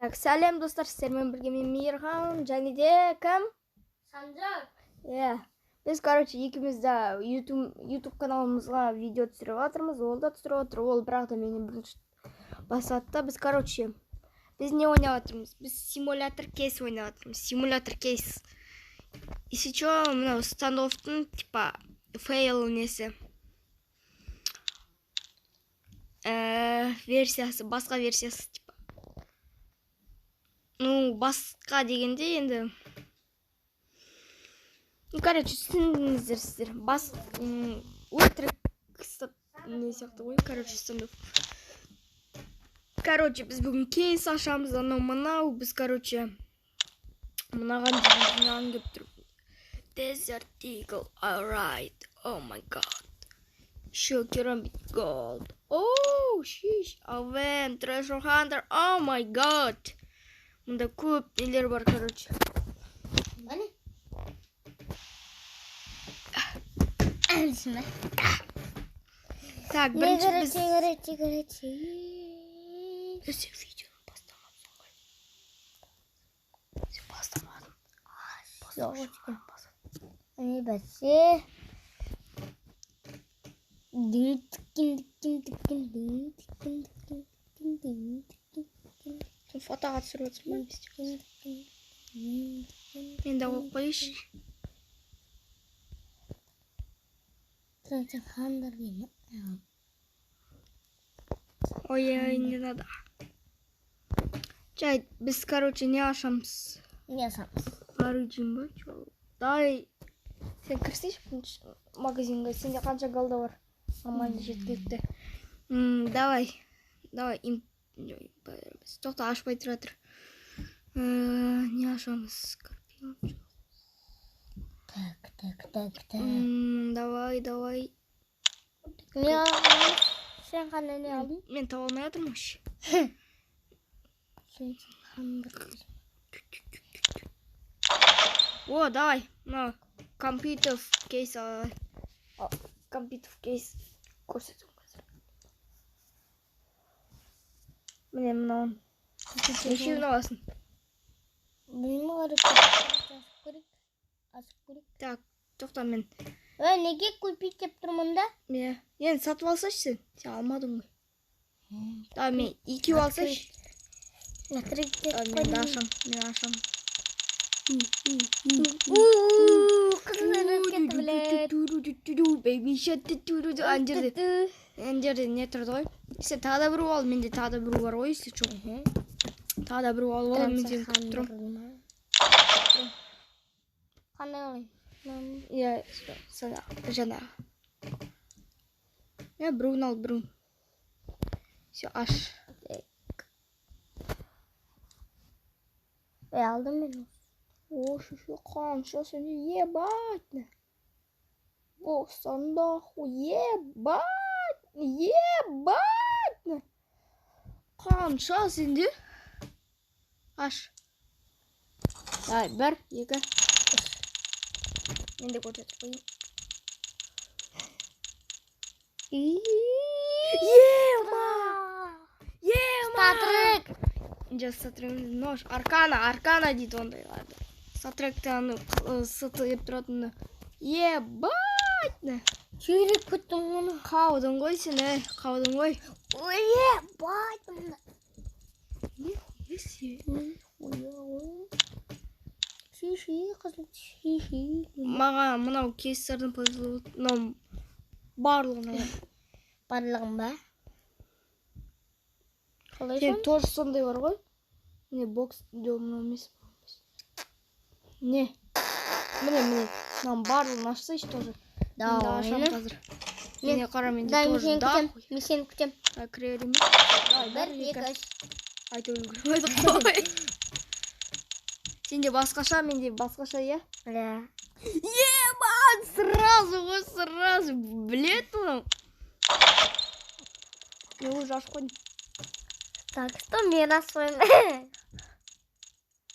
Так, сәлем, достар, сіздермен бірге мен, Мейірхан, және де кім? Санжар. Иә. Біз, короче, екеуміз де YouTube каналымызға видео түсіріп жатырмыз. Ол да түсіріп жатыр, ол бірақ та менен бірінші бастады да. Біз, короче, біз не ойнап жатырмыз? Біз симулятор кейс ойнап жатырмыз. Симулятор кейс. Если чё, мынау Стандоффтың типа фейл несі. Версиясы, басқа версиясы типа. Ну, басқа дегенде енді. Ну, короче, түсіндіңіздер сіздер. Бас өтірік не сияқты ғой, короче, Стандофф. Короче, біз бүгін кейс ашамыз, анау мынау, біз, короче, мынаған дейін жинағым келіп тұр. Desert Eagle, alright, oh my god. Еще Керамбит Gold. Oh, sheesh, AWM, Treasure Hunter, oh my god. Мында көп нелер бар, короче. Әне. Әлсін бе? Так, бірінші біз. Короче, короче. Сен видеоны бастамадың ғой. Сен бастамадың. Жоқ. Әне бәсе. Дин тикин тикин тикин дин тикин тикин тикин дин тикин тикин. Сен фотоға түсіріп отырсың ба? Тикин тикин тикин. Мен де қойып қояйыншы. Treasure Hunter деймін. Ой, ой, не надо. Жай, біз, короче, не ашамыз? Не ашамыз? Оригин ба? Чё? Давай, сен кірсейші бірінші магазинге. Сенде қанша голда бар? Нормально жеткілікті. Давай, давай, тоқта, ашпай тұра тұр. Не ашамыз? Скорпион жоқ. Так, так, так, так. Давай, давай. Не аламыз? Сен қандай не алдың? Мен таба алмай жатырмын вообще. Treasure Hunter. О, давай, мынау компьютер кейс алайық. Компьютер кейс көрсетемін қазір. Міне мынауын. Нешеуін аласың? Білмеймін, короче, ашып көрейік. Ашып көрейік. Так, тоқта мен. Ой, неге купить деп тұрмын да? Не, енді сатып алсайшы сен. Сен алмадың ғой. Давай, мен екеу алсайшы. Открыть деп Давай, мен де ашам, мен ашам. Ууу, қызыл кетті, блядь. Baby shark, ана жерде, ана жерде не тұрды ғой? Сен тағы да біреу ал, менде тағы да біреу бар ғой, если чё. Тағы да біреу алып ал, мен сені күтіп тұрамын. Қандай алайын? Иә, жаңағы. Иә, біреуін ал, біреуін. Все, аш. Ей, алдым мен. О, шеше, қанша сенде, ебать. Бостан нахуй, ебать, ебать. Қанша сенде? Аш. Давай, бір, екі, үш. Мен де көрсетіп қояйын. Ема! Ема! Статрек! Жоқ, Статрек нож. Аркана, аркана дейді ондайларды. Статректі аны сыты деп тұратыны. Ебать! Керек күттім оны. Қаудың ғой сен, ей, қаудың ғой. Ой, ебать! Нихуя себе. Шиши, қызыл, шиши. Маған мынау кейстердің повезло. Мынау барлығын аламын. Барлығын ба? Қалай Сен сон? тоже сондай бар ғой? Міне бокс, жоқ, мынау емес. Не? Міне, міне. Мынаның барлығын ашсайшы тоже. Мен де ашамын қазір. Міне қара, менде Дай, мен тоже сені да. күтем. Мен сені күтем. Кіре берейін бе? Давай, Бір, екі, үш. Айтып үлгермедік қой. Сенде басқаша, менде басқаша, иә? Иә. Ебать, сразу ғой, сразу. Біледі мынау. Мен уже ашып қойдым. Так что мен ашпаймын.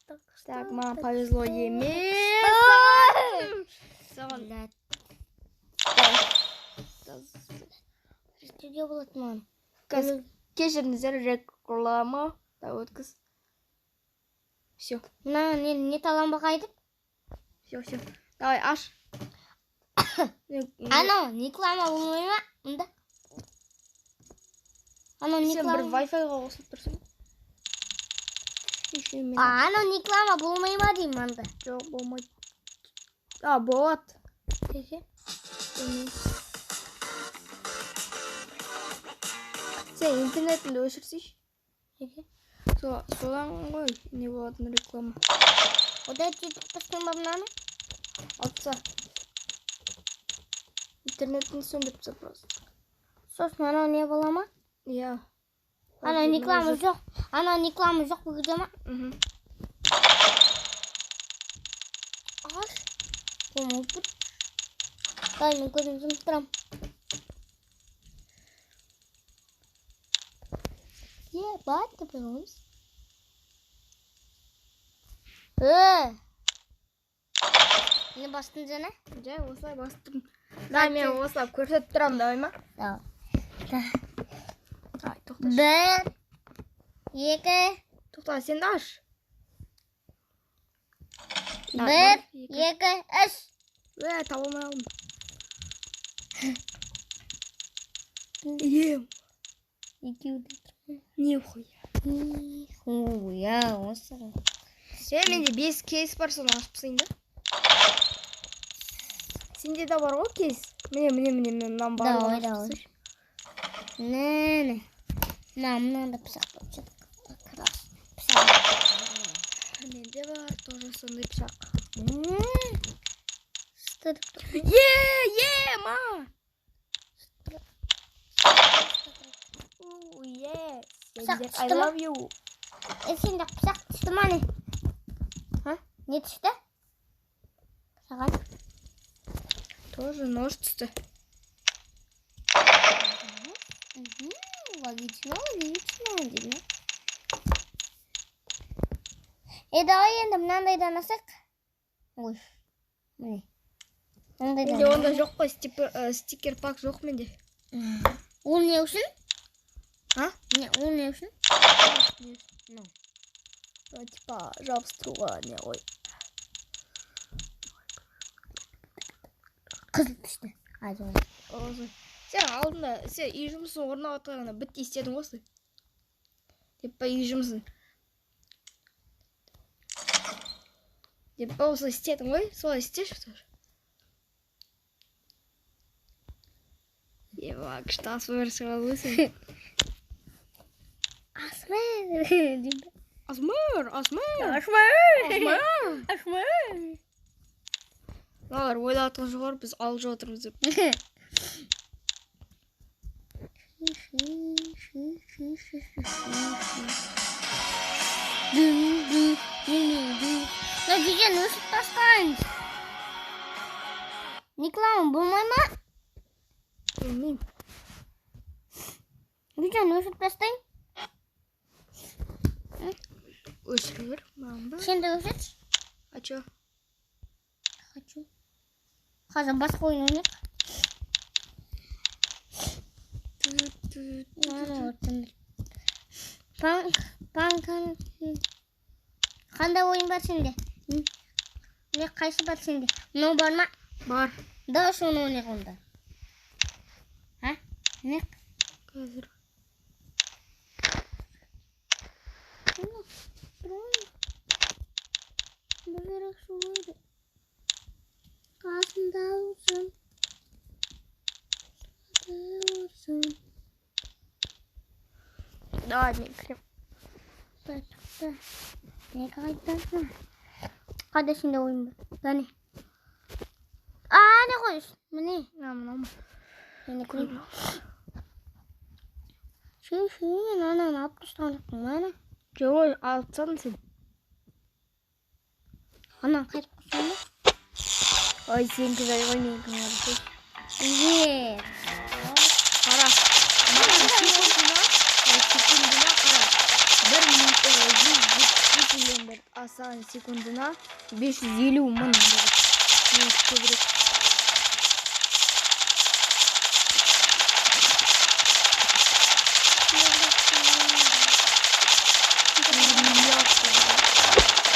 Так что, Так, маған повезло емес. Саған. Блядь. Істеуге болады маған. Қазір кешіріңіздер, реклама. Да, өткіз. Все. Мына не таланба қайтып? Все, все. Давай, аш. Анау реклама болмай ма? Мында. Анау Сен бір реклама. Wi-Fi-ға қосылып тұрсың. Еще мен. Анау реклама болмай ма деймін анда. Жоқ, болмайды. А, болады. Неге? Білмеймін. Сен интернетіңді өшірсейші. Неге? Содан ғой не болатын реклама. Ода жетіп тастайын ба мынаны? Алып таста. Интернетіңді сөндіріп таста просто. Сосын анау не бола ма? Иә. Анау реклама жоқ. Анау реклама жоқ бұл жерде ма? Мхм. Аш. Қолым тұр. Дай мен көзімді жұмып тұрамын. Ебать, ты понимаешь? Не бастың жаңа? Жай осылай басып тұрмын. Давай мен осылай көрсетіп тұрамын, давай ма? Давай. Давай, тоқта. 1, 2, Тоқта, сен де аш. 1, 2, 3. Таба алмай қалдым. Ем. Екеуі де тұр. Нихуя. Нихуя, осы. Менде 5 кейс бар, соны ашып тастайын да. Сенде де бар ғой кейс. Міне, міне, міне, міне, мынаның барлығын Давай, ашып давай. тастайыншы. Не, не. Мына, мынанда пышақ болып жатыр. Как раз. Пышақ. Менде бар тоже сондай пышақ. Сытырып тұр. Е, е, ма. Е, Пышақ сендер, I түсті ма? love you. Сенде пышақ түсті ма не? А? Не түсті? Саған. Тоже нож түсті. Логично, логично, деймін. Давай енді мынандайдан алсақ. Ой, міне. Мынандайдан. Менде онда жоқ қой, стикер пак жоқ менде. Ол не үшін? А? Не, ол не үшін? Не үшін? Типа жабыстыруға не ғой. Қызыл түсті. А, жоқ. Осы. Сен алдында, сен үй жұмысын орындап жатқанда бітті істедің ғой сен. Деп па үй жұмысын. Деп па осылай істедің ғой, солай істеші тоже. Еба, күшті асмр шығады ғой сен. Асмыр деймін. Асмр, асмр. Асмыр. Асмр. Асмыр. Мыналар ойлап жатқан жоқ, біз алып жатырмыз деп. Мына жүйені өшіріп тастайыншы. Реклама болмай ма? Білмеймін. Видеоны өшіріп тастайын. Өшіре бер, маған ба? Сен де өшірші. А чё? Хочу. Қазір басқа ойын ойнайық. Қандай ойын бар сенде? Не қайсы бар сенде? Мынау бар ма? Бар. Давай соны ойнайық онда. А? Не? Қазір. Қасында болсын. Болсын. Давай мен кірем. Тоқта. Не қайтасың? Қайда сенде ойын бар? Қане. А, не қойшы? Міне. А, мынау ма? Мені көрейін. Шы, мен ананы алып тастаған жоқпын, ана. Жоқ, алып тастадың сен. Ананы қайтып қойсам ба? Ой, сенікі жай ғой, менікі мынау. Е. Қара. Маған секундына қара. 170 миллион берді. А саған секундына 550 мың берді. Менікі көбірек. Миллиард берді.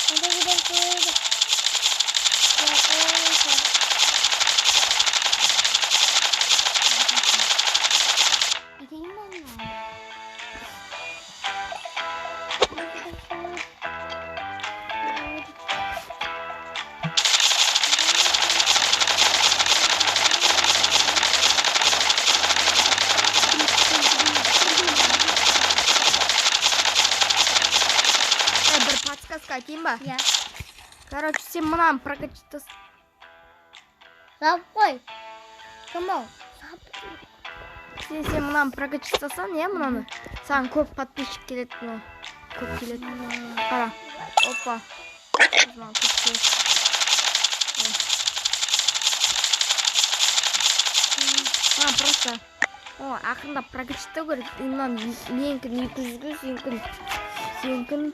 Hadi gidelim. Gideyim ben ya. Бір подсказка айтайын ба? Иә. Короче, сен мынаны прокачать. Жауып қой. Кім ол? Сен мынаны прокачать жасасаң, иә, мынаны. Саған көп подписчик келеді, мынау. Көп келеді. Қара. Опа. Мынау көп келеді. Мына просто о, ақырындап прокачать керек. И мынаны менікін 200-ге, сенікін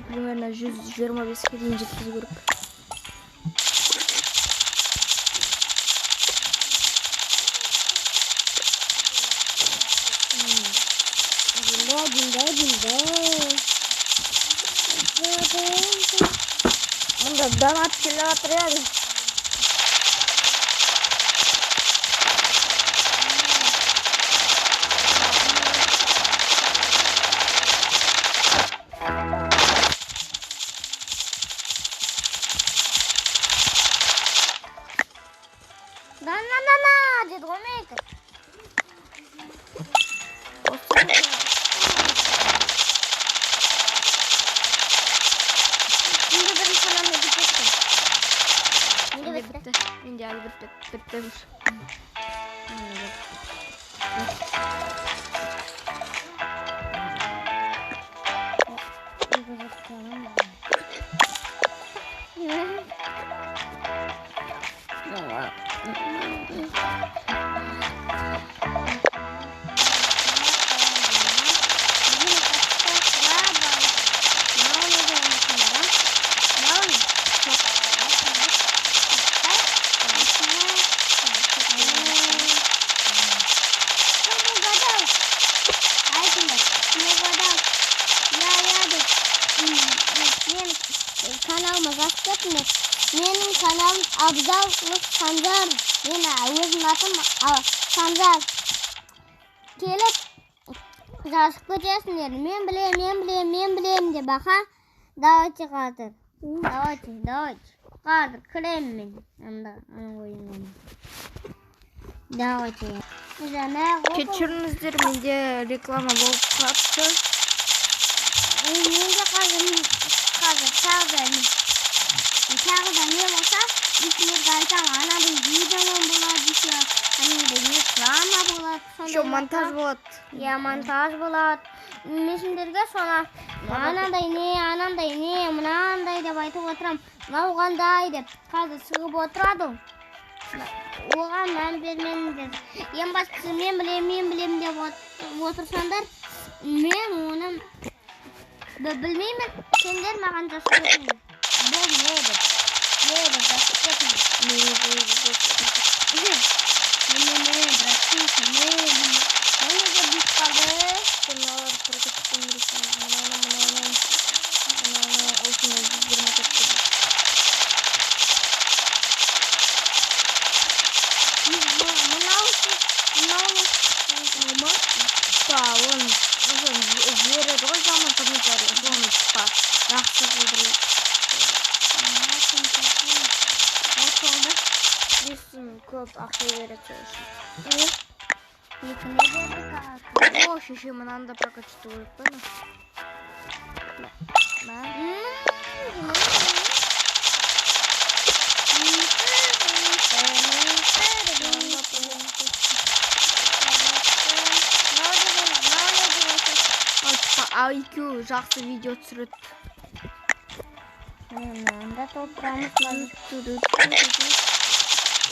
примерно 125-ке дейін жеткізу керек. Динда, динда, динда. Мұнда донат келе жатыр еді. На на на на деді ғой менікі. Осы Менде бірінші мынаны бітті. Менде Менде бітті. бітті. Менде әлі бітпеді. Бітті уже. Каналыма жазып кетіңдер. Менің каналым Абзал Санжар. Мен өзімнің атым Санжар. Келіп жазып кетесіңдер. Мен білем, мен білем, мен білем деп аха. Давайте қазір. Давайте, давайте. Қазір кіремін мен. Анда, ана ойынға. Давайте. Жаңа Кешіріңіздер, менде реклама болып қалыпты. Менде қазір тағы да не болса, мен сендерге айтамын. Анадай видео болады еще, анадай реклама болады. Еще монтаж болады. Иә, монтаж болады. Мен сендерге соны анандай не, анандай не, мынандай деп айтып отырамын. Мынау қандай деп қазір шығып отырады. Оған мән бермеңдер. Ең бастысы мен білемін, мен білемін деп отырсаңдар, мен оны білмеймін. Сендер маған жазып кетіңдер. Бұл не деп. Не деп жазып кетіңдер. Не, не, не, Не, не, не, братишка, не, не. Неге бүйтіп қалды? Сен мыналарды прокачать керексің. Мынаны, мынаны, мынаны осындай 124-ке. Мынау мынау не? Ма? Типа, оны соны жібереді ғой жаман комментарий. Соны типа жақсы қылдыру. Болды. Бес көп ақша береді сол үшін. Екіні бердік. О, шеше, мынаны да прокачать керек па? Мә. Мынаны да прокачать. Мынау типа IQ жақсы видео түсіреді. Мынаны толтырамыз.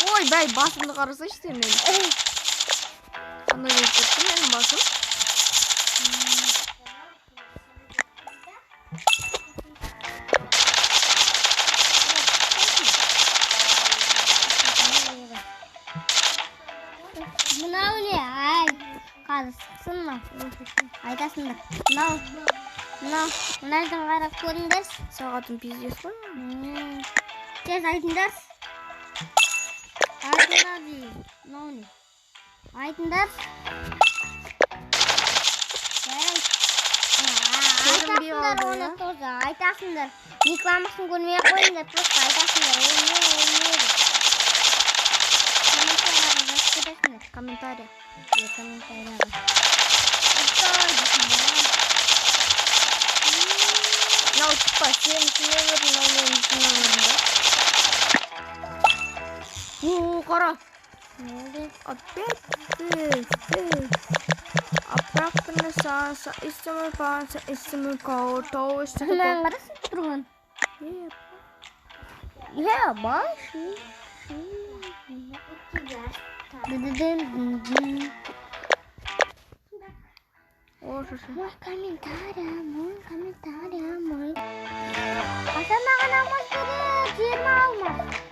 Ой, бәй, басымды қарасайшы сен менің. Қандай болып кетті менің басым? Мынау не? Ай, қазір шықсын мынау. Айтасыңдар. Мынау Мына мынадан қарап көріңдерші. Сағатым пиздец қой. Тез айтыңдаршы. Айтыңдар деймін. Мынау не? Айтыңдаршы. Жарайды. Көрінбей Айтасыңдар қалды, оны иә? тоже айтасыңдар. Рекламасын көрмей ақ қойыңдар, просто айтасыңдар. Ол не, ол не деп. Комментарияға жазып кетесіңдер. Комментарий. Е, комментарияға. Ұқтай дейсің ба? Мынау типа сенің өмірің, мынау менің өмірім да. О, қара. Не болды? Опять ты, ты. Обратно саса, истимый паса, истимый кауто, истимый. Мынаны қарашы тұрған. Я башы. Ды-ды-дын-дын-дын. О, шаша. Мой комментарий, мой комментарий, мой. Қашан маған алмас береді? 20 алмас.